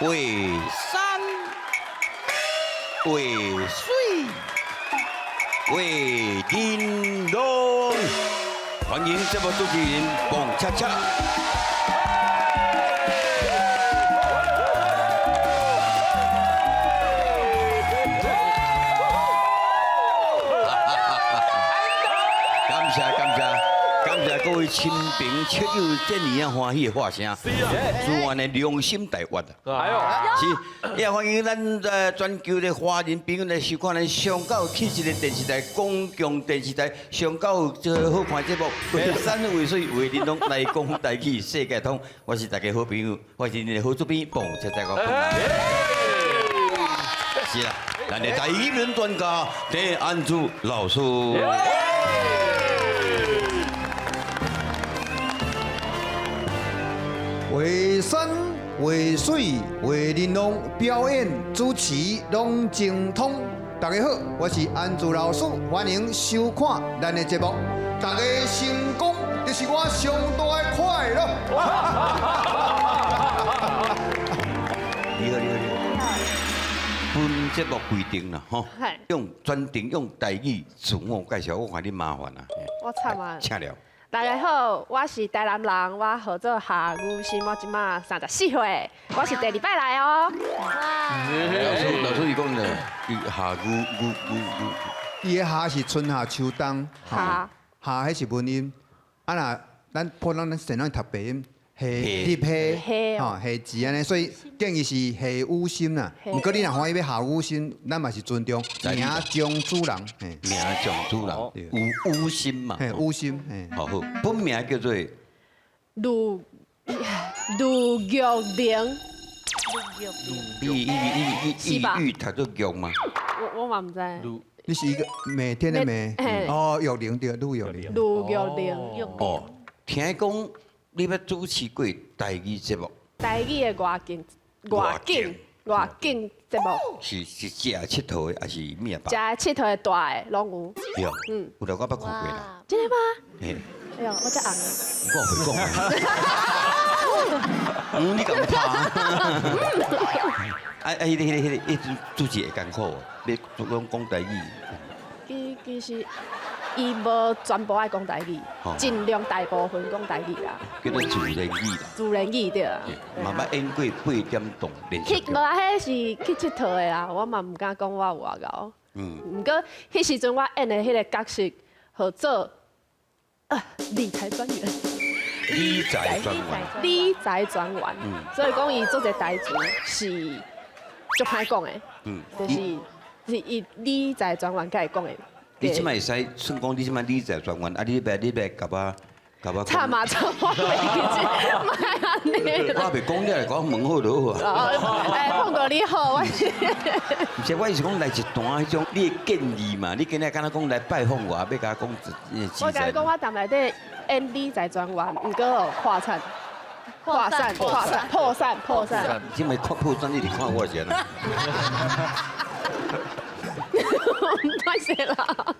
画山，画水，画玲珑。欢迎节目主持人彭恰恰。感謝感謝感謝各位親朋戚友這爾仔歡喜的喝聲，自願的良心大悅啊！哎呦，是，也歡迎咱全球的華人朋友來收看咱上夠有氣質的電視台公共電視台上夠有這個好看節目《畫山畫水畫玲瓏》來講台語世界通，我是大家好朋友，我是恁的好主編彭恰恰個。是啦，咱的台語專家鄭安祖老師。畫山畫水畫玲瓏，表演主持攏精通。大家好，我是安祖老師，歡迎收看咱的節目。大家成功就是我上大的快樂。你好，你好，你好。本節目規定啦，吼，用全程用台語自我介紹，我看你麻煩啊。我慘啊！請了。大家好，我是台南人，我號做夏雨欣，我這馬34歲，我是第二擺來哦。老師，老師伊講咧，伊夏雨雨雨雨，伊的夏是春夏秋冬，夏夏彼是文音，啊若咱普通咱先咱讀白音，夏入夏，吼夏字按呢，所以建議是夏雨欣啦。毋過你若歡喜欲夏雨欣，咱嘛是尊重名將主人，名將主人有雨欣嘛，嘿雨欣，好好，本名叫做盧盧玉玲。你你你你你讀做玉嗎？我嘛毋知。你是一個每天的每，哦，玉玲對，盧玉玲。盧玉玲。哦，聽講你捌主持過台語節目？台語的外景、外景、外景節目。是是食𨑨迌的，還是咩啊？食𨑨迌的大的攏有。有，嗯，有啦，我捌看過啦。真的嗎？嘿。哎呦，我遮紅。我會講。嗯，你敢拍？啊啊！彼個、彼個、彼個，彼陣主持會艱苦無？你講講台語。其實，伊無全部愛講台語，盡量大部分講台語啦。叫做自然語啦。自然語對啊。嘛捌演過八點檔連續劇。去無啊？彼是去𨑨迌的啦，我嘛毋敢講我有偌𠢕。嗯。毋過，彼時陣我演的彼個角色，號做理財專員。理財專員。理財專員。所以講，伊做這台詞是足歹講的。就是是伊理財專員共伊講的。你這擺會使算講，你這擺理財專員，啊，你欲你欲共我共我。慘啊慘！我袂記得，莫按呢。我袂講，你來講問好就好啊。哎，碰哥你好，我是。毋是，我是講來一段彼種你的建議嘛，你今日敢若講來拜訪我，欲共我講一。我共伊講，我踮內底演理財專員，毋過哦破產，破產，破產，破產，破產。這擺看破產，你佇看我是按怎？歹勢啦！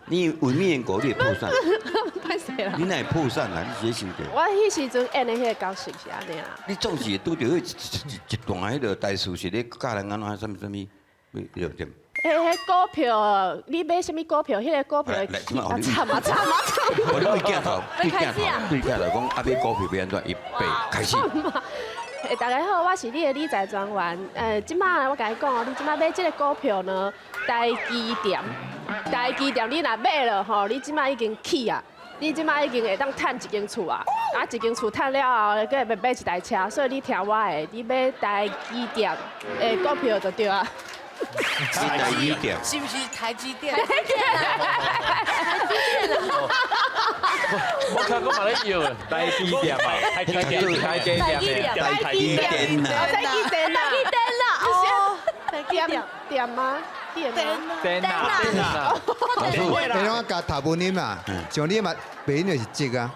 你為咩緣故你會破產？歹勢啦！你哪會破產啊？你是咧想著？我彼時陣演的彼個角色是按呢啦。你總是會拄著彼一段彼個代誌是咧教人按怎啥物啥物，對不對？彼股票，你買啥物股票？彼個股票，啊慘啊慘啊慘！我你對鏡頭，對鏡頭，對鏡頭講，啊買股票欲按怎？預備開始。欸，大家好，我是你的理財專員。這馬我共你講哦，你這馬買這個股票呢，台積電，台積電，你若買了吼，你這馬已經起啊，你這馬已經會當趁一間厝啊，啊一間厝趁了後，閣會買一台車，所以你聽我的，你買台積電的股票就對啊。台積電是毋是台積電？台積電啊！我看我嘛咧搖，台積電嘛，台積電，台積電，台積電啊，台積電啊，台積電啦，哦，台積電電嗎？電電啊，電啊，老師，你攏共讀文音啦，像你嘛白音就是積啊，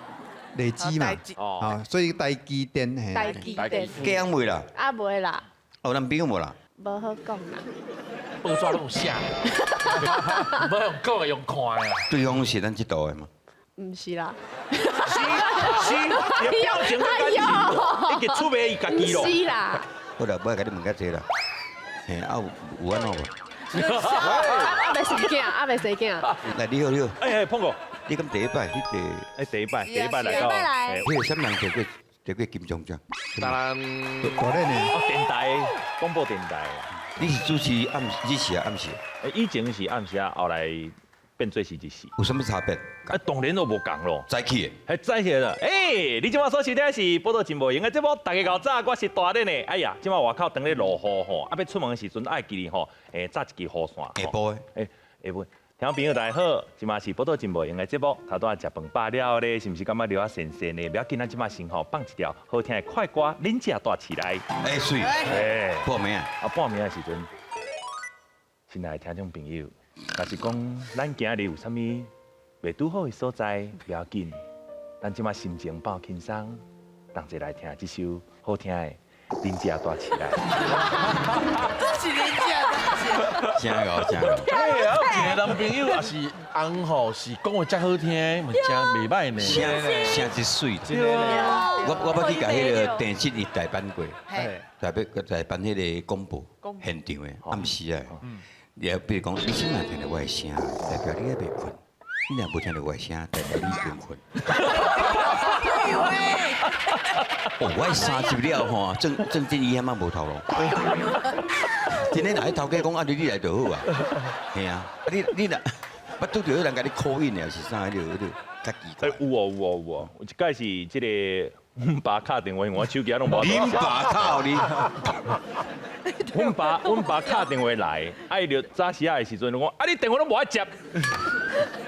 累積嘛，哦，所以台積電嘿。台積電。假袂啦？啊袂啦。哦，男朋友無啦？無好講啦。報紙攏有寫，無用講的，用看的。對方是咱這度的嗎？毋是啦。是是，表情都緊，已經出賣伊家己咯。是啦。好啦，無愛共你問較濟啦。嘿，啊有有按怎無？啊未生囝，啊未生囝。來，你好，你好。哎哎，碰哥，你敢第一擺？你第哎第一擺，第一擺來到。彼個啥人摕過摕過金鐘獎？當然，大咧呢？哦，電台，廣播電台。你是主持暗日時啊暗時？以前是暗時啊，後來變做是日時。有啥物差別？啊，當然都無仝咯。早起的。係早起的。欸，你這馬所收聽的是《報道真無閒》的節目，大家好早，我是大練的。哎呀，這馬外口當咧落雨吼，啊，欲出門的時陣愛記得吼，欸，紮一支雨傘。下晡的。欸，下晡。聽眾朋友大家好，這馬是報道真無閒的節目，頭拄仔食飯飽了咧，是毋是感覺流啊跣跣的？不要緊，咱這馬先吼放一條好聽的快歌，恁遮大起來。欸，媠。欸，報名啊？啊，報名的時陣，親愛的聽眾朋友，若是講咱今日有啥物袂拄好的所在，不要緊，咱這馬心情放輕鬆，同齊來聽這首好聽的《恁遮大起來》。這是恁遮大起來。真𠢕，真𠢕。哎，啊，有一個男朋友也是翁吼，是講話遮好聽，嘛真袂䆀呢。聲聲真媠。我捌去共彼个電視伊代班過，代班代班彼个廣播現場的暗時啊。也比如講，你先若聽著我的聲，代表你還袂睏；你若無聽著我的聲，代表你已經睏。哦，我三集了吼，鄭鄭俊義遐嘛無頭路。真的，若彼頭家講啊，你來就好啊。嘿啊，你你若捌拄著彼人共你 call in 的，是啥？彼個彼個較奇怪。有哦有哦有哦，有一擺是這個阮爸敲電話，我手機攏無。恁爸敲你？阮爸阮爸敲電話來，啊伊就早時仔的時陣，就講啊你電話攏無愛接，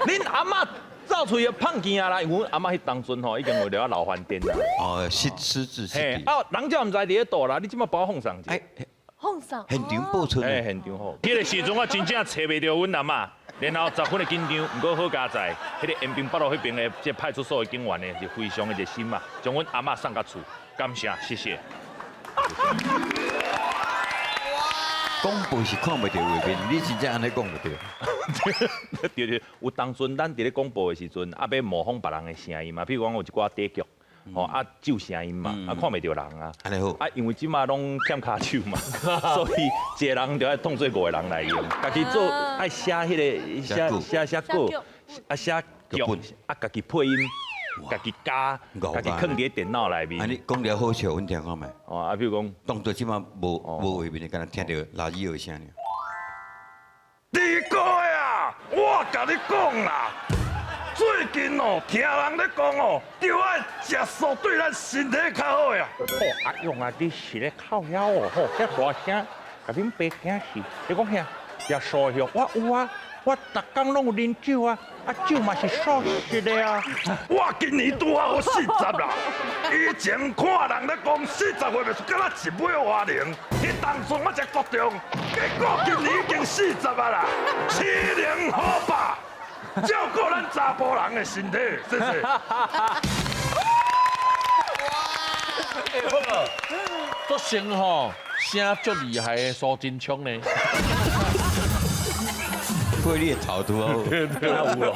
恁阿嬤走出去胖見啊啦，因為阮阿嬤彼當陣吼已經有了老翻癲啦。哦，失失智失智。啊，人才毋知佇咧佗啦，你這馬幫我放送者。放送。現場報出。哎，現場好。彼個時陣我真正揣袂著阮阿嬤，然後十分的緊張，毋過好佳哉，彼個延平北路彼邊的這派出所的警員呢，是非常的熱心啊，將阮阿嬤送到厝，感謝，謝謝。廣播是看袂著畫面，你真正按呢講就對。對對，有當陣咱佇咧廣播的時陣，啊欲模仿別人的聲音嘛，比如講有一寡短劇，吼啊照聲音嘛，啊看袂著人啊。按呢好。啊，因為這馬攏欠跤手嘛，所以一個人就愛當做五個人來用，家己做愛寫彼个寫寫寫稿，啊寫劇，啊家己配音，家己加，家己囥佇咧電腦內面。啊，你講了好笑，阮聽看覓？哦，啊，比如講，當作這馬無無畫面的，敢若聽著垃圾的聲爾。二哥啊，我共你講啦，最近哦，聽人咧講哦，著愛食素對咱身體較好呀。哦，阿勇啊，你是咧靠枵哦，吼，遐大聲，共恁爸驚死。你講啥？食素的，我有啊，我逐工攏有啉酒啊，啊酒嘛是素食的啊。我今年拄好40啦，以前看人咧講40歲袂出，敢若一尾活龍。彼當初我才國中，結果今年已經40啊啦，七零好霸，照顧咱查埔人的身體，謝謝。欸，不過做聲吼，聲足厲害的蘇貞昌呢？配你的頭拄好，對對，有咯，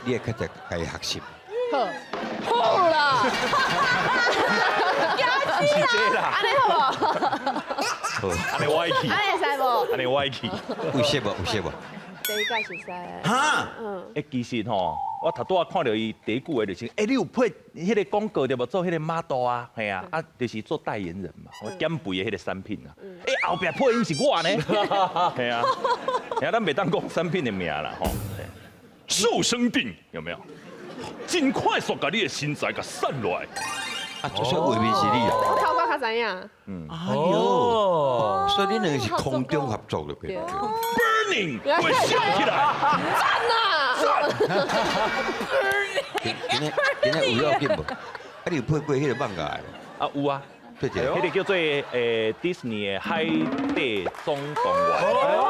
你會較濟共伊學習。好，好啦，是這啦，按呢好無？好，按呢歪去，按呢會使無？按呢歪去，有識無？有識無？第一屆熟似。哈？嗯。欸，其實吼，我頭拄仔看著伊第一句話就是，欸，你有配彼个廣告對無？做彼个 model 啊，嘿啊，啊，就是做代言人嘛，我減肥的彼个產品啊。欸，後壁配音是我呢，嘿啊，嘿啊，咱袂當講產品的名啦，吼。瘦身锭有沒有？真快速共你的身材共瘦落來。啊，所以畫面是你啊。我頭髮較知影。嗯。哎喲，所以恁兩个是空中合作的，對。 Burning，會燒起來。讚啊！讚。今天今天有要緊無？啊，你有配過彼个漫畫的？啊，有啊。對對。彼个叫做迪士尼的《海底總動員》。哦。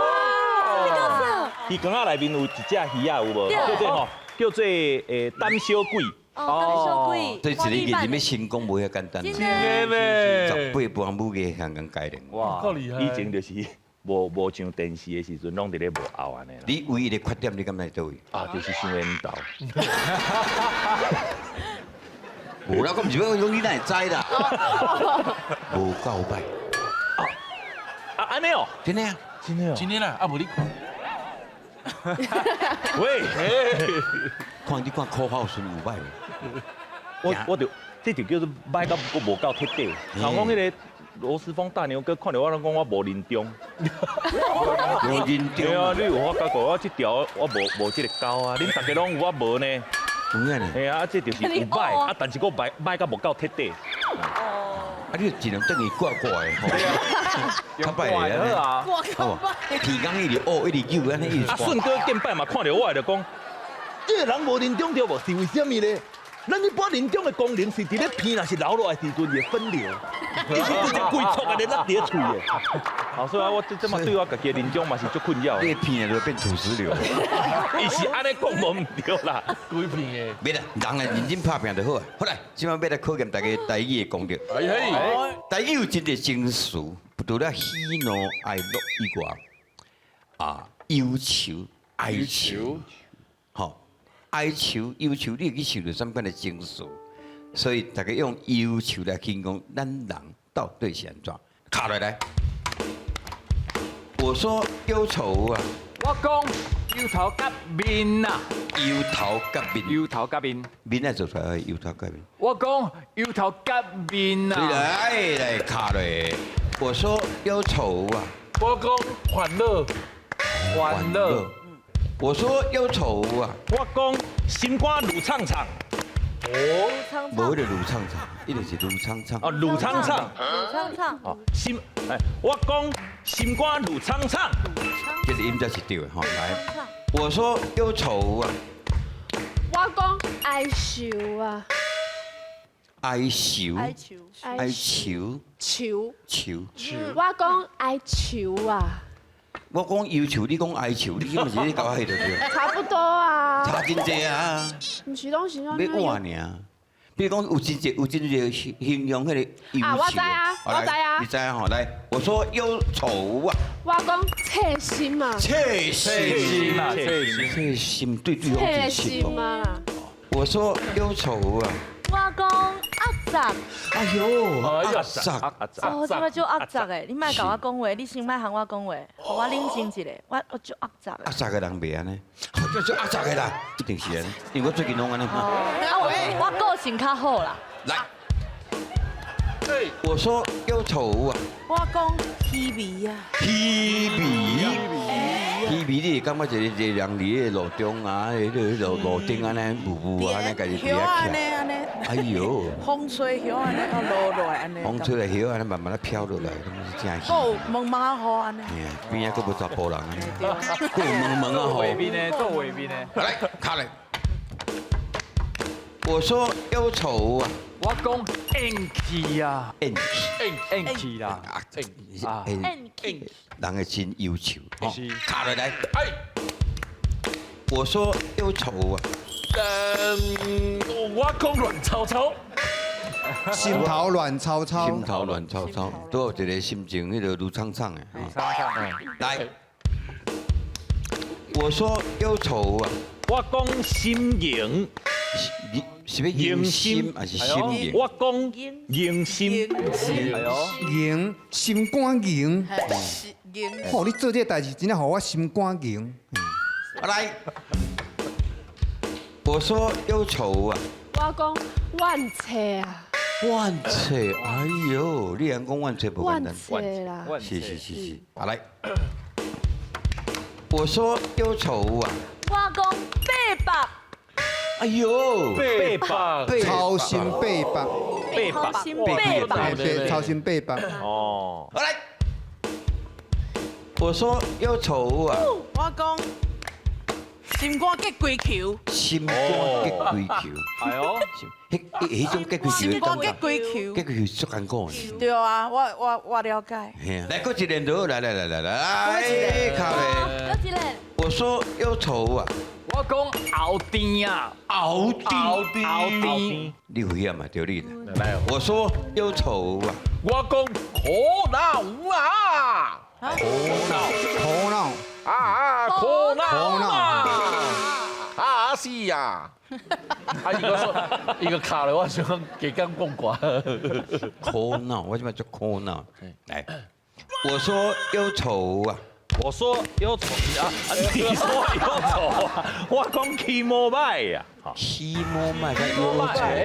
魚缸仔內面有一隻魚仔有無？叫做吼，叫做膽小鬼。哦，膽小鬼。所以一個藝人欲成功無遐簡單。真的呢。18般武藝項項皆練。哇，以前就是無無上電視的時陣，攏佇咧幕後按呢。你唯一的缺點，你敢知佗位？啊，就是傷緣投。無啦，我毋是欲講你哪會知啦。無夠歹。按呢哦，真的啊，真的哦。真的啦，啊無你看。喂，看你看口號順有歹無？我就這就叫做歹到閣無夠徹底。人講彼個羅斯峰大牛哥看著我攏講我無臨終。無認對啊，中，你有發覺我這條我無這個溝啊，恁大家攏有我無呢。有影呢？嘿啊，這就是有歹啊，但是閣歹歹到無夠徹底。啊，你盡量等伊掛掛的吼，較歹的啊。好無？鼻工一直嘔，一直扭，按呢一直啊，順哥見擺嘛，看著我就講，這個人無臨終對無？是為啥物咧？咱一般臨終的功能是佇咧鼻若是流落來時陣會分流，伊是直接規束的咧，落佇咧喙的。好，所以我這這嘛對我家己的臨終嘛是足困擾的。你的鼻就變土石流。伊是按呢講無毋對啦。規片的。袂啦，人來認真拍拚就好啊。好來，這擺欲來考驗大家台語的功力。哎嘿，台語有真濟情緒，除了喜怒哀樂以外，啊，憂愁、哀愁，吼，哀愁、憂愁，你會去想著啥物款的情緒？所以大家用憂愁來形容咱人到底是按怎？卡落來，我說憂愁啊，我講憂頭佮面啊，憂頭佮面，憂頭佮面。面愛做出來，憂頭佮面。我講憂頭佮面啊，來來卡落，我說憂愁啊，我講煩惱，煩惱。我說憂愁啊，我講心肝滷暢暢，哦，無彼個滷暢暢，一定是滷暢暢。哦，滷暢暢，滷暢暢。哦，心，哎，我講心肝滷暢暢，這個音才是對的吼。來，我說憂愁啊，我講哀愁啊，哀愁，哀愁，哀愁，愁，愁。我講哀愁啊，我講憂愁，你講哀愁，你根本是咧共我彼就對。差不多啊，差真濟啊，毋是攏是欲換爾。比如講有真濟有真濟形容彼個憂愁。啊，我知啊，我知啊。你知啊吼，來，我說憂愁啊，我講切心啊，切心啊，切心，切心對對方切真失心啊。我說憂愁啊，我講壓雜。哎呦，壓雜，壓雜，哦，這擺足壓雜的，你莫共我講話，你先莫和我講話，予我冷靜一下，我足壓雜的。壓雜的人袂按呢，足足壓雜的啦，一定是按呢，因為我最近攏按呢。啊，我個性較好啦。來，我說憂愁啊，我講稀微啊，稀微，稀微，你會感覺一個一個人佇咧路中啊，彼个路路頂按呢霧霧按呢，家己佇遐徛。哎呦，風吹葉按呢，落落來按呢。風吹來葉按呢，慢慢仔飄落來，攏是真稀。閣有毛毛仔雨按呢。嘿啊，邊仔閣無查埔人按呢，閣有毛毛仔雨。做畫面的，做畫面的。來，卡來。我說憂愁啊，我講怨氣啊，怨氣，怨氣啦，啊，怨氣，人會真憂愁。是，卡落來。哎，我說憂愁啊。我講亂糟糟，心頭亂糟糟，心頭亂糟糟，都有一個心情，彼個滷暢暢的。來，我說憂愁啊，我講心形，你是欲迎心還是心形？我講迎心，迎心肝凝。哦，你做這個代誌真正予我心肝凝。來。我說憂愁啊，我講怨切啊，怨切，哎呦，你按講怨切無簡單，怨切啦，是是是是，啊來，我說憂愁啊，我講八百，哎呦，八百，操心八百，八百，八百，對，操心八百，哦，來，我說憂愁啊，我講。心肝結規球，心肝結規球，哎喲，彼彼種結規球，心肝結規球，結規球足艱苦的。對啊，我了解。來，閣一輪就好，來來來來來，卡咧。閣一輪。我說憂愁啊，我講後甜啊，後甜，後甜，你危險啊，對你。來，我說憂愁啊，我講苦惱啊，苦惱，苦惱。啊，苦惱啊！啊是啊！啊，伊閣說，伊閣卡了，我想講加減講寡。苦惱，我這擺足苦惱。來，我說憂愁啊，我說憂愁啊，你說憂愁啊，我講起毛歹啊，起毛歹跟憂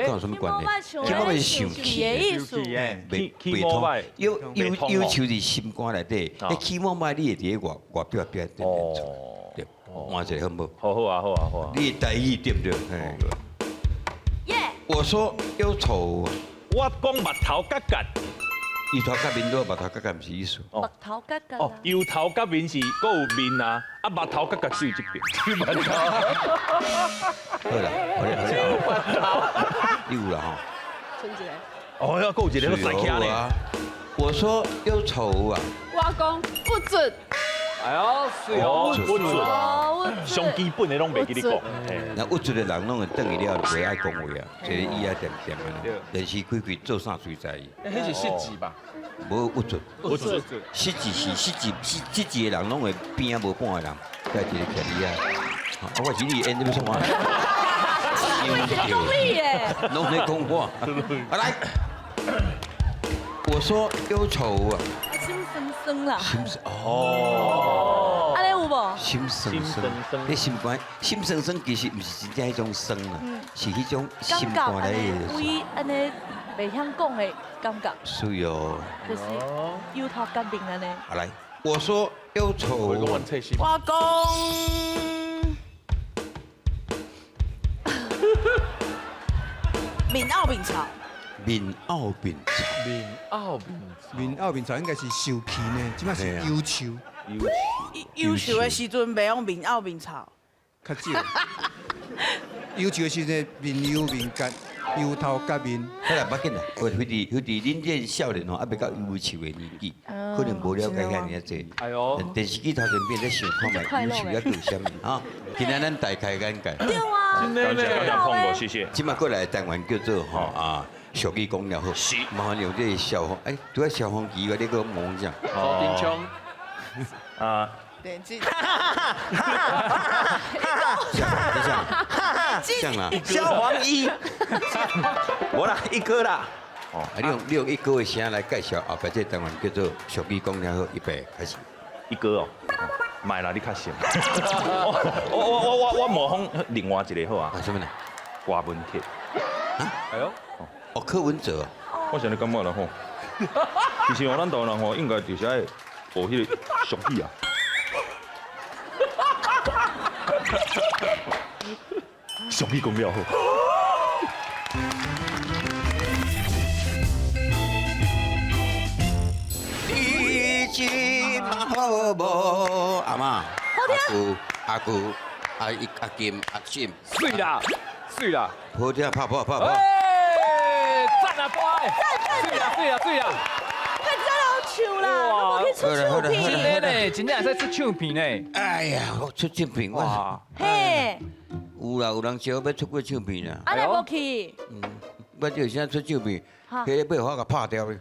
愁有什麼關係？起毛歹是生氣的意思，袂袂通。憂憂憂愁佇心肝內底，你起毛歹你會佇咧外外表表現出來，對，換一個好無？好好啊好啊好啊。你的台語對不對？我說憂愁，我講目頭角角。油頭革面，目頭角角毋是意思。目頭角角。哦，油頭革面是閣有面啊，啊目頭角角只有這邊。目頭。好啦，好啦，你有啦吼。剩一个。哦，閣有一个，閣再起呢。我說憂愁啊。我講不准。哎呦，水哦，不准，上基本的攏袂記你講。那鬱卒的人攏會轉去了，袂愛講話啊，這個伊啊恬恬的，電視開開做啥隨在伊。彼是失智吧？無鬱卒，鬱卒，失智是失智，失失智的人攏會邊仔無半個人，在一个徛你啊。啊，我是你演你欲創啥？講你耶，攏咧講我。啊來，我說憂愁啊。心酸酸啦。心酸哦。按呢有無？心酸酸，你心肝心酸酸其實毋是真正彼種酸啦，是彼種心肝內的。為按呢袂曉講的感覺。是哦。就是憂頭革面按呢。好來，我說憂愁。我講面漚面臭。面漚面臭。面漚面面漚面臭應該是受氣呢，這擺是憂愁。憂愁的時陣袂用面漚面臭。較少。憂愁的時陣面憂面結，憂頭結面。好啦，無要緊啦，我彼佇彼佇恁這少年吼，猶未到憂愁的年紀，可能無了解遐爾濟。哎喲，電視機頭前邊咧想看覓憂愁抑閣有啥物啊？今仔咱大開眼界。對啊，感謝感謝碰過，謝謝。這馬過來的單元叫做吼啊。俗語講了好，麻煩用這個消防，哎，拄仔消防旗，你閣摸啥？蘇貞昌啊，電子，這樣啦，消防衣，無啦，一哥啦。哦，你用一哥的聲來介紹後壁這個單元叫做俗語講了好，預備開始。一哥哦，莫啦，你較熟。我模仿另外一個好啊。啊，啥物呢？郭文鐵。哎喲。哦，柯文哲，我想你感覺啦吼，其實哦，咱台灣人吼應該就是愛學彼個俗語啊。俗語講了好。你這馬好無？阿嬤，阿姑，阿姑，阿一阿金阿金，水啦，水啦，好聽，拍拍拍拍。讚啊，大！水啦，水啦，水啦！太讚了，唱啦，我無去出唱片。真的呢，真正會使出唱片呢。哎呀，我出唱片我。嘿。有啦，有人招欲出過唱片啦。啊，你無去？嗯，我就先出唱片，彼個欲予我共拍掉咧。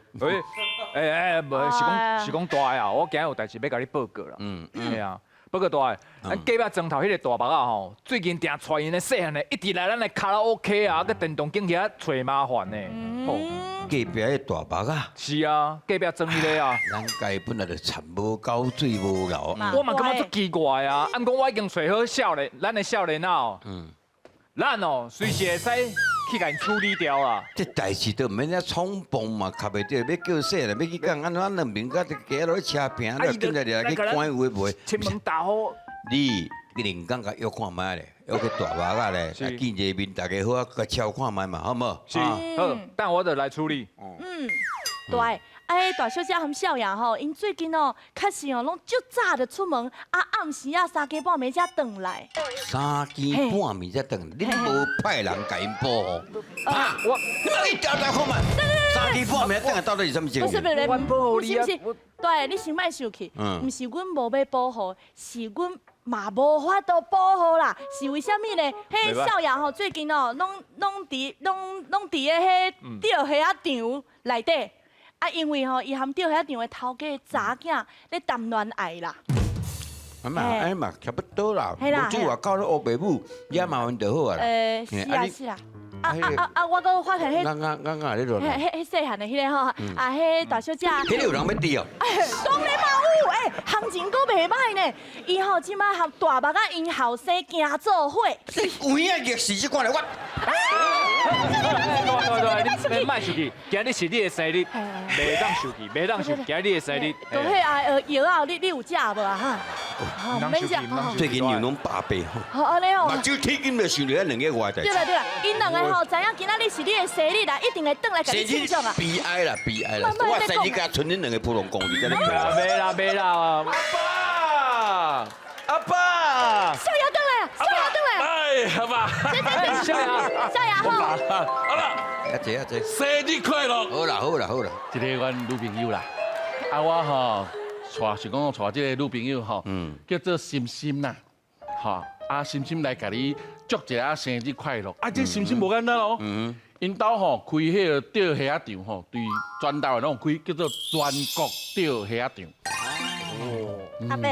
哎哎，無是講是講大的啊，我今日有代誌欲共你報告啦。嗯嗯。係啊。報告大的，咱隔壁庄頭彼個大目仔吼，最近定帶𪜶的細漢的，一直來咱的卡拉 OK 啊，佮電動間遐揣麻煩呢。隔壁的大目仔。是啊，隔壁庄彼个啊。咱家本來就田無溝，水無流。我嘛感覺足奇怪啊，按講我已經揣好少年，咱的少年仔哦，咱哦隨時會使去共𪜶處理掉啊。這代誌都毋免遐衝動嘛，卡袂著，欲叫細漢，欲去講按怎兩邊佮加落去車坪，你進來來去關有的無的。前門大戶。你另工共約看覓咧，約去大目仔咧，來見一面，大家好啊，共敲看覓嘛，好無？是，好，等我就來處理。嗯，對。哎，大小姐含少爺吼，𪜶最近哦，確實哦，攏足早就出門，啊，暗時啊三更半暝才轉來。三更半暝才轉，你無派人共𪜶保護？啊，我，你莫去調查看覓。三更半暝轉來到底是啥物情形？不是不是，不是不是，對，你先莫生氣，毋是阮無欲保護，是阮嘛無法度保護啦。是為啥物呢？彼少爺吼，最近哦，攏攏佇個彼釣蝦仔場內底。啊，因為吼，伊含釣蝦場的頭家查某囝咧談戀愛啦。啊嘛，哎嘛，差不多啦。無煮外口咧烏白母，惹麻煩就好啊啦。是啊是啊。啊啊啊啊！我閣發現彼，啱啱啱啱咧落。彼彼細漢的彼個吼，啊，彼大小姐。彼個有人欲佇哦。當然嘛有，欸，行情閣袂歹呢。伊吼這擺和大目仔𪜶後生行做伙。有影逆時這款來我。對對，你莫生氣，今日是你的生日，袂當生氣，袂當生氣，今日你的生日。就彼啊，藥仔，你有食無啊？哈，毋免食。最近牛攏百倍吼。好，按呢哦。目睭鐵金就想著彼兩個外代。對啦對啦，𪜶兩个吼知影今仔日是你的生日啦，一定會轉來共你慶祝啊。悲哀啦，悲哀啦！我生日共賰恁兩個普通公佇遮咧。袂啦袂啦。阿爸，阿爸。少爺轉來啊！少爺轉來。哎，阿爸。少爺，少爺好。好啦。阿姐阿姐，生日快樂！好啦好啦好啦，這个阮女朋友啦，啊我吼帶是講帶這個女朋友吼，叫做心心啦，吼啊心心來共你祝一下生日快樂。啊這心心無簡單哦，𪜶兜吼開彼个釣蝦仔場吼，對全台灣攏有開，叫做全國釣蝦仔場。阿伯，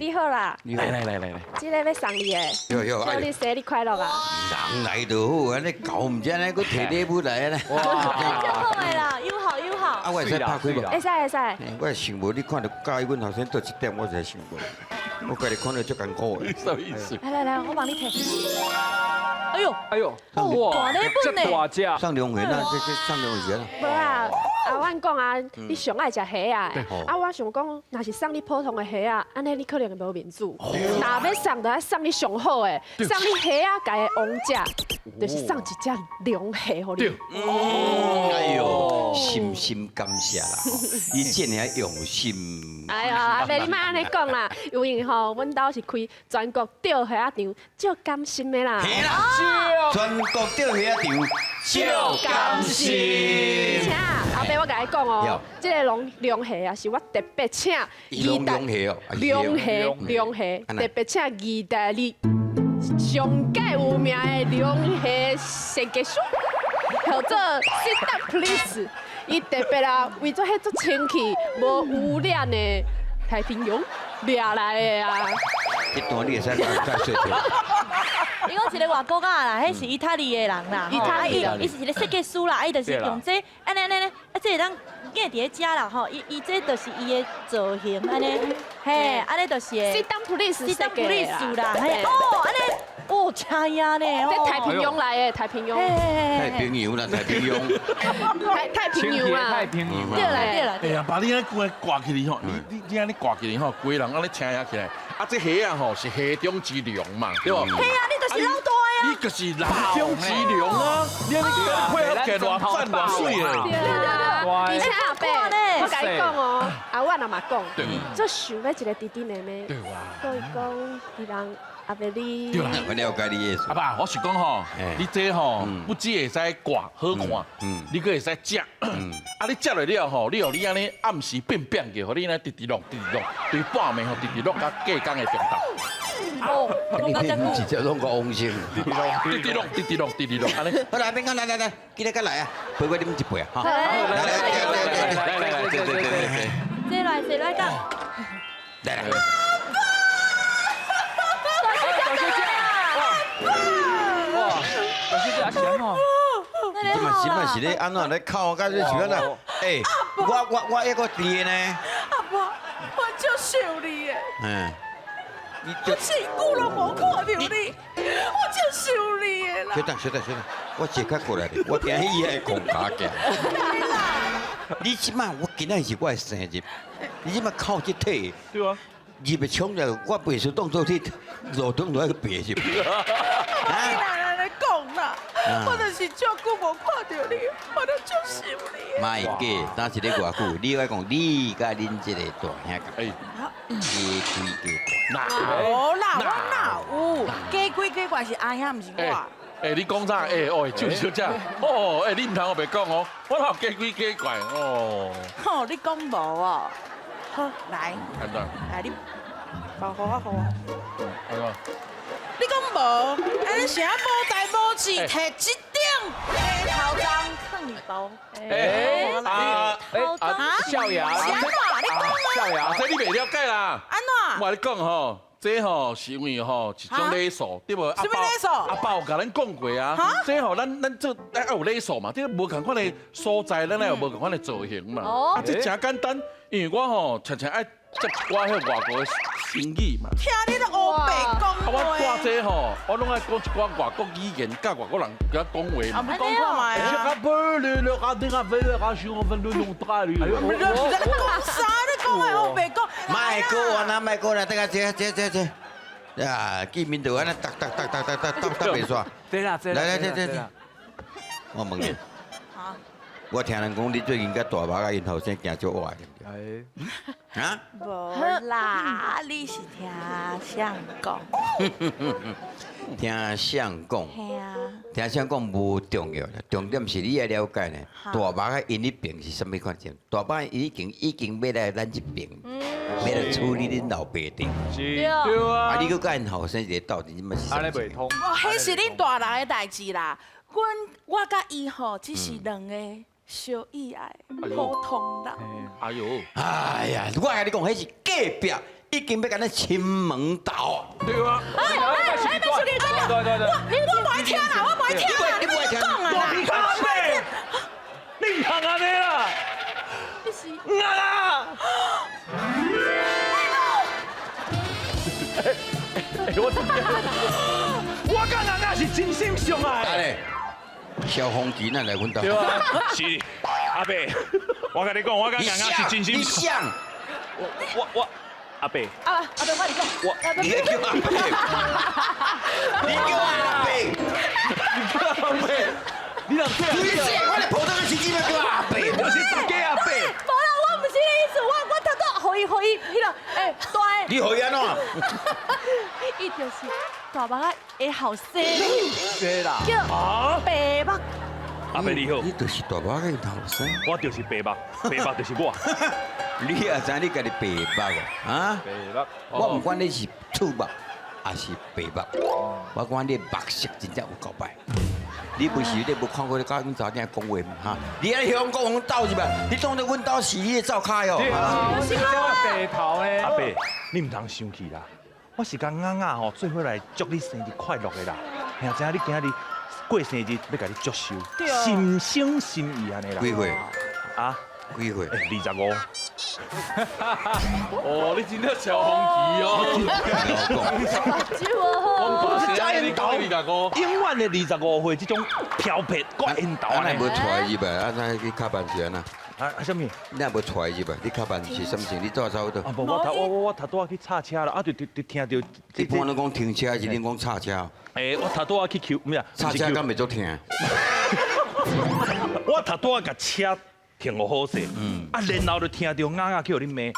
你好啦！來來來來來，這个欲送你的，祝你生日快樂啊！人來就好，按呢狗毋知按呢，閣提禮物來按呢。足好的啦，友好友好。啊，我會使拍開無？會使會使。我想無，你看著佮意阮後生倒一點，我才想無。我家己看著足艱苦的。什麼意思？來來來，我幫你提。哎呦哎呦，哇，這大隻。送龍蝦啦，這送龍蝦啦。無啊，啊，我講啊，你上愛食蝦仔，啊，我想講，若是送你普通的蝦仔，按呢你可能會無面子。若欲送，就愛送你上好的，送你蝦仔界的王者，就是送一隻龍蝦予你。哎呦，深深感謝啦，你這爾用心。哎呀，阿伯你莫按呢講啦，因為吼，阮兜是開全國釣蝦仔場，足甘心的啦。全國釣蝦仔場，足甘心。而且阿伯，我共你講哦，這个龍蝦啊，是我特別請龍蝦哦，龍蝦龍蝦特別請義大利上蓋有名的龍蝦設計師，叫做 Sit up please。伊特別啊，為做彼足清氣、無污染的太平洋掠來的啊。這段你會使再說。伊講一个外國仔啦，彼是意大利的人啦，意大利，伊是一个設計師啦，伊就是用這按呢按呢，啊這會當壓佇咧遮啦吼，伊伊這就是伊的造型按呢，嘿，按呢就是。 Sit down please， Sit down please 啦，嘿，哦，按呢，哦，真呀呢，這太平洋來的，太平洋。太平洋啦，太平洋。太平洋啦。太平洋。對啦對啦。哎呀，爸，你按呢掛起來吼，你按呢掛起來吼，規人按呢青起來。啊，這蝦仔吼是蝦中之龍嘛，對無？係啊，你就是老大啊！你就是人中之龍啊！你按呢配合起來偌讚偌媠的。對對對。而且阿伯，我共你講哦，啊，我阿嘛講，足想欲一个弟弟妹妹。對哇。所以講，伊人阿伯你。對啦，我了解你意思。阿爸，我是講吼，你這吼不只會使掛好看，你閣會使食。啊，你食落了吼，你予你按呢暗時變變叫，予你按呢直直落，直直落，對半暝吼直直落到隔工的中晝。哦，你直接攏個王星，直直落，直直落，直直落，按呢。好啦，免講，來來來，記得過來啊，陪我啉一杯啊，哈。來來來來來來，對對對對。坐來坐來講。來來。大小姐，哇，大小姐，是按怎？你這嘛是咧按怎咧哭，甲這是按怎？欸，我猶閣佇呢。阿爸，我足想你的。嗯。我真久攏無看著你，我足想你的啦。稍等，稍等，稍等，我坐較過來咧，我驚伊會狂咬起。你這擺我今仔是我的生日，你這擺哭這體。對啊。入去衝了，我袂輸當作去路中都愛去爬是。你哪按呢講啦？我就是足久無看著你，我就足想你。莫假，當時咧偌久，你愛講你佮恁這個大兄弟，加幾加怪。無啦，我哪有？加幾加怪是阿兄，毋是我。欸，你講啥？欸，哦，笑小姐，哦，欸，你毋通白講哦，我哪有加幾加怪哦。吼，你講無哦？好，來，來你，包予我，予我。你講無，按呢啥無代無誌，提一頂白頭鬃囥佇包。欸，啊，少爺，啥啦？你講啊？少爺，這你袂了解啦。按怎？我跟你講吼，這吼是因為吼一種禮數，對無？什麼禮數？阿爸有共咱講過啊。這吼咱做咱愛有禮數嘛，這無仝款的所在，咱愛有無仝款的造型嘛。啊，這誠簡單，因為我吼常常愛接我彼外國的生意嘛。聽你咧烏白講啊，我掛這吼，我攏愛講一寡外國語言，佮外國人佮講話。啊，不講看覓啊？你講啥？你講的烏白講。莫閣玩啊，莫閣啦，等下這這這這，啊，見面就按呢逐逐逐逐逐逐逐袂煞。對啦，對啦，來來這這，我問你，我聽人講你最近佮大目仔𪜶後生行足倚的，對不對？啊？無啦，你是聽誰講？聽誰講？聽誰講無重要啦，重點是你愛了解呢。大目仔𪜶彼邊是啥物款情？大目仔已經已經欲來咱這邊，欲來處理恁老爸的。是，對啊。啊，你閣佮𪜶後生一个鬥陣，這嘛是？按呢袂通。哦，彼是恁大人的代誌啦。阮我佮伊吼，只是兩個相意愛普通人。哎呦！哎呀，我共你講，彼是隔壁。已經欲共咱親門鬥。對啊。哎哎哎，對對對。我無愛聽啦，我無愛聽啦，你莫講啊啦。阿伯，你毋通按呢啦。你是。啊！我佮阿阿是真心相愛。蕭風吉，咱來阮兜。對啊。是，阿伯，我共你講，我佮阿阿是真心。你想？我。阿伯，阿阿伯，我你講，我你叫阿伯，你叫阿伯，你叫阿伯，你若這，你這我咧普通的司機欲叫阿伯，就是大家阿伯。無啦，我毋是彼意思，我頭拄予伊予伊，彼個欸大。你予伊按怎？伊就是大目仔的後生，是啦，叫白目。阿伯你好，你就是大目仔的後生，我就是白目，白目就是我。你也知你家己白目啊？白目，我毋管你是兔目，抑是白目，我管你目色真正有夠歹。你不是你無看過你佮阮查某囝講話嗎？哈！你喺香港阮兜入來，你當作阮兜是你的灶跤哦。對啊，是白頭呢。阿伯，你毋通生氣啦，我是共阿阿吼做伙來祝你生日快樂的啦。兄知影你今仔日過生日欲共你祝壽，心心心意按呢啦。幾歲？啊？幾歲？25。哦，你真正小紅旗哦！我永遠的25歲，這種飄撇閣緣投。啊，那無揣入來，啊，那去卡辦是按怎？啊，啥物？你若無揣入來，你卡辦是啥物事？你做差不多。啊，無，我頭拄仔去插車啦，啊，就聽著。一般攏講停車，還是恁講插車？欸，我頭拄仔去求，毋是插車敢袂足疼？我頭拄仔共車停予好勢，啊，然後就聽著阿阿去予恁罵，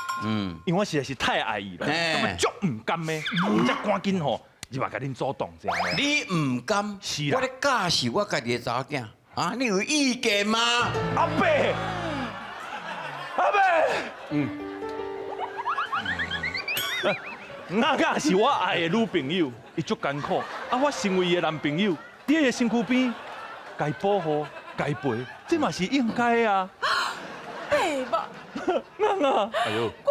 因為我實在是太愛伊啦，感覺足毋甘的，才趕緊吼入來共恁阻擋這樣。你毋甘？是啦。我咧教是我家己的查某囝，啊，你有意見嗎？阿伯，阿伯，阿阿是我愛的女朋友，伊足艱苦，啊，我身為伊的男朋友，佇伊的身軀邊，共伊保護。該陪，這嘛是應該的啊！白目，阿阿，哎呦，我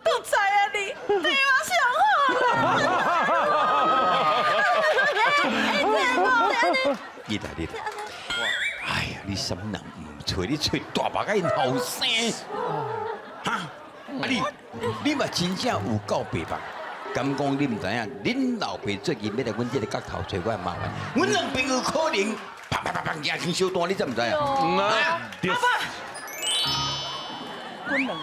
都知影你對我上好啦！你來，你來，哎呀，你啥物人毋揣？你揣大目仔𪜶後生，哈？啊你，你嘛真正有夠白目，敢講你毋知影？恁老爸最近欲來阮這个角頭揣我麻煩，阮兩朋友可能。砰砰砰砰，舉起小單，你知毋知啊？啊！阿爸，阮兩個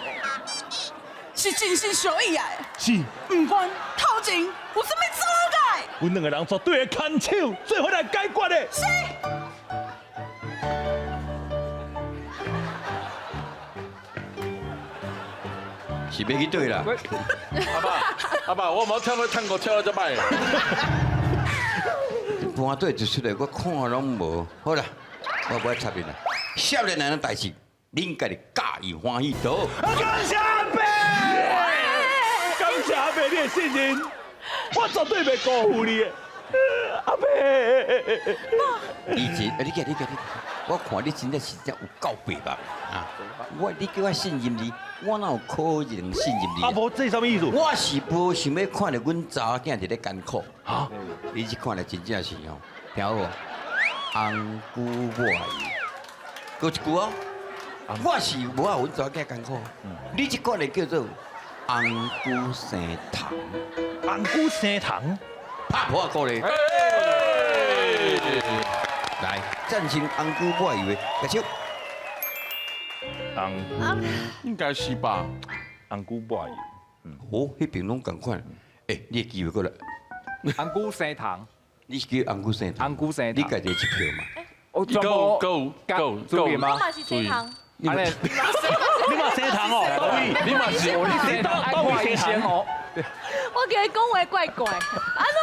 是真心相意愛的，是，毋管頭前有啥物阻礙，阮兩個人絕對會牽手，做伙來解決的。是。是欲去佗啦？阿爸，阿爸，我無跳過探戈跳得這歹。盤底一出來，我看攏無。好啦，我無愛插你啦。少年人的代誌，恁家己佮意歡喜就好。感謝阿伯，感謝阿伯你的信任，我絕對袂辜負你的。阿伯，以前，你行，你行，你。我看你真正是真有夠白目啊！我你叫我信任你，我哪有可能信任你？啊，無這啥物意思？我是無想欲看著阮查某囝佇咧艱苦。哈！你這看來真正是吼，聽好無？紅龜抹油，閣一句哦，我是無愛阮查某囝艱苦。你這款的叫做紅龜生蟲，紅龜生蟲，拍破鼓咧。來，贊成紅龜抹油的，舉手。紅應該是吧？紅龜抹油。哦，彼邊攏仝款。欸，你的機會過來。紅龜生蟲。你是叫紅龜生蟲？紅龜生蟲。你家己一票嘛？我夠夠夠夠我嘛是生蟲。你嘛生蟲哦？你嘛是？你到位生蟲哦？我覺得講話怪怪，按怎？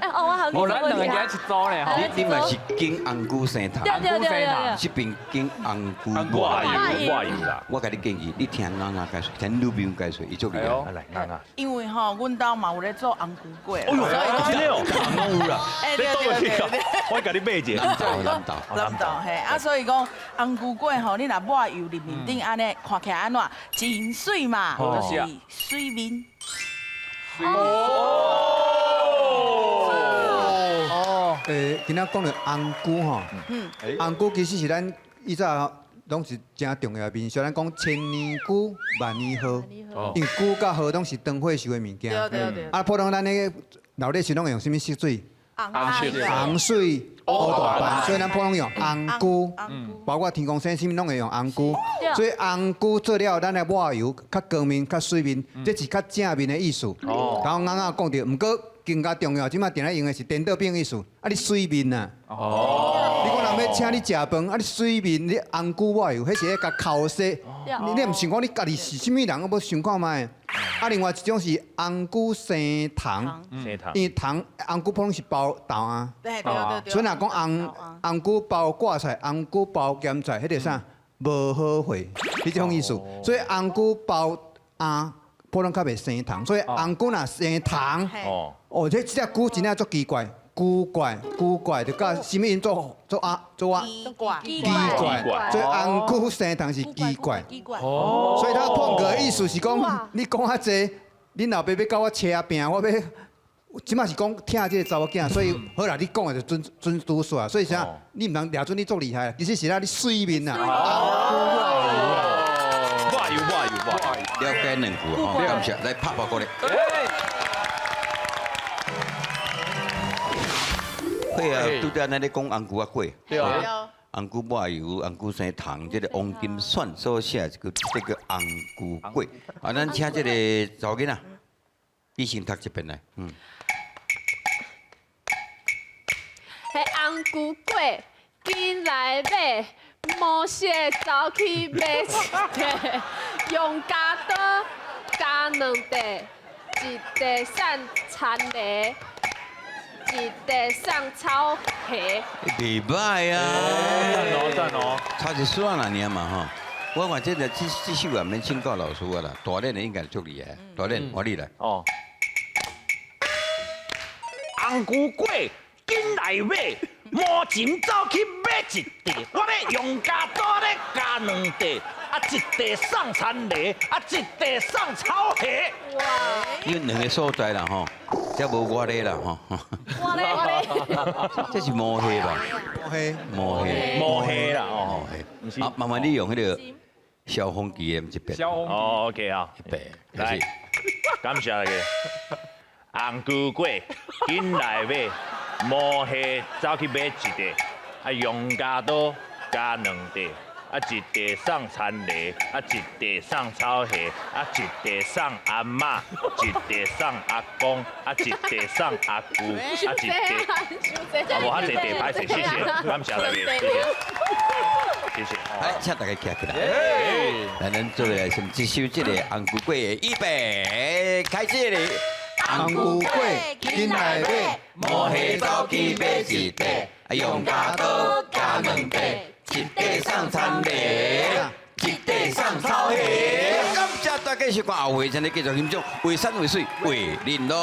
欸，哦，我喊你。哦，咱兩個今一組咧，吼。你嘛是揀紅龜生蟲？對對對對。這邊揀紅龜抹油抹油啦。我共你建議，你聽阿阿解說，聽女朋友解說，伊足厲害。來，阿阿。因為吼，阮兜嘛有咧做紅龜粿。哎呦，真的哦，攏有啦。欸，對對對對。我共你買一个。南投，南投。南投嘿，啊，所以講紅龜粿吼，你若抹油入面頂按呢，看起來按怎？真媠嘛，就是水面。哦哦，欸，今仔講著紅龜吼，紅龜其實是咱以早攏是誠重要的民俗，咱講千年龜、萬年禾，因為龜佮禾攏是長歲壽的物件。對對對。啊，普通咱那個鬧熱時攏會用啥物色水？紅色。紅水烏大瓣，所以咱普通用紅龜，包括天公生啥物攏會用紅龜。所以紅龜做了，咱的抹油較光面、較媠面，這是較正面的意思。然後啱啱講著，毋過更加重要，這擺定咧用的是顛倒變意思。啊，你媠面啊！你講人欲請你食飯，啊你媠面，你紅龜抹油，彼是咧共剾洗。你毋想講你家己是啥物人，我欲想看覓。啊，另外一種是紅龜生蟲，因為蟲紅龜普通是包豆啊，對對對。所以若講紅紅龜包掛菜、紅龜包鹹菜，彼個啥無好貨，彼種意思。所以紅龜包餡，普通較袂生蟲。所以紅龜若生蟲，哦，這這隻龜真正足奇怪。古怪，古怪，就佮啥物音做做啊做啊，奇怪，所以紅龜生蟲是奇怪。哦，所以他碰個意思是講，你講較濟，恁老爸欲佮我車拚，我欲，這擺是講疼這个查某囝，所以好啦，你講的就準準拄煞啊。所以啥，你毋通掠準你足厲害，其實是啦，你媠面啊。抹油抹油抹油，了解兩句吼，感謝，來拍破鼓咧。對啊，拄才咱咧講紅龜仔粿，對啊，紅龜抹油、紅龜生蟲，這個王金選所寫一個這個紅龜粿。啊，咱請這個查某囡仔，你先讀一遍來。嗯。彼紅龜粿，緊來買，毛蟹走去買一塊，用鉸刀鉸兩塊，一塊送田螺。一塊送草鞋，袂䆀啊！讚哦讚哦，差一絲仔爾嘛吼。我看這個這這首也免請教老師啊啦，大練的應該足厲害。大練，我你來。哦。紅龜粿，緊來買，毛錢走去買一塊，我欲用鉸刀咧鉸兩塊，啊一塊送田螺，啊一塊送草鞋。哇！你兩个所在啦吼，這無我咧啦吼。我咧我咧。這是毛蟹吧？毛蟹，毛蟹，毛蟹啦哦。毛蟹。啊，麻煩你用彼个蕭風機的這邊。蕭風機。哦，OK 啊。一遍。來，感謝大家。紅龜粿，緊來買，毛蟹走去買一塊，啊用鉸刀鉸兩塊，啊一塊送田螺，啊一塊送草鞋，啊一塊送阿嬤，一塊送阿公，啊一塊送阿舅，啊一塊。啊無遐濟塊歹勢，謝謝，感謝大家，謝謝，謝謝。來，請大家徛起來。來，咱做來先這首這個紅龜粿的預備開始咧。紅龜粿，緊來買，毛蟹走去買一塊，用鉸刀鉸兩塊，一塊送田螺，一塊送草鞋。感謝大家收看，後回請你繼續欣賞，為山為水為玲瑯。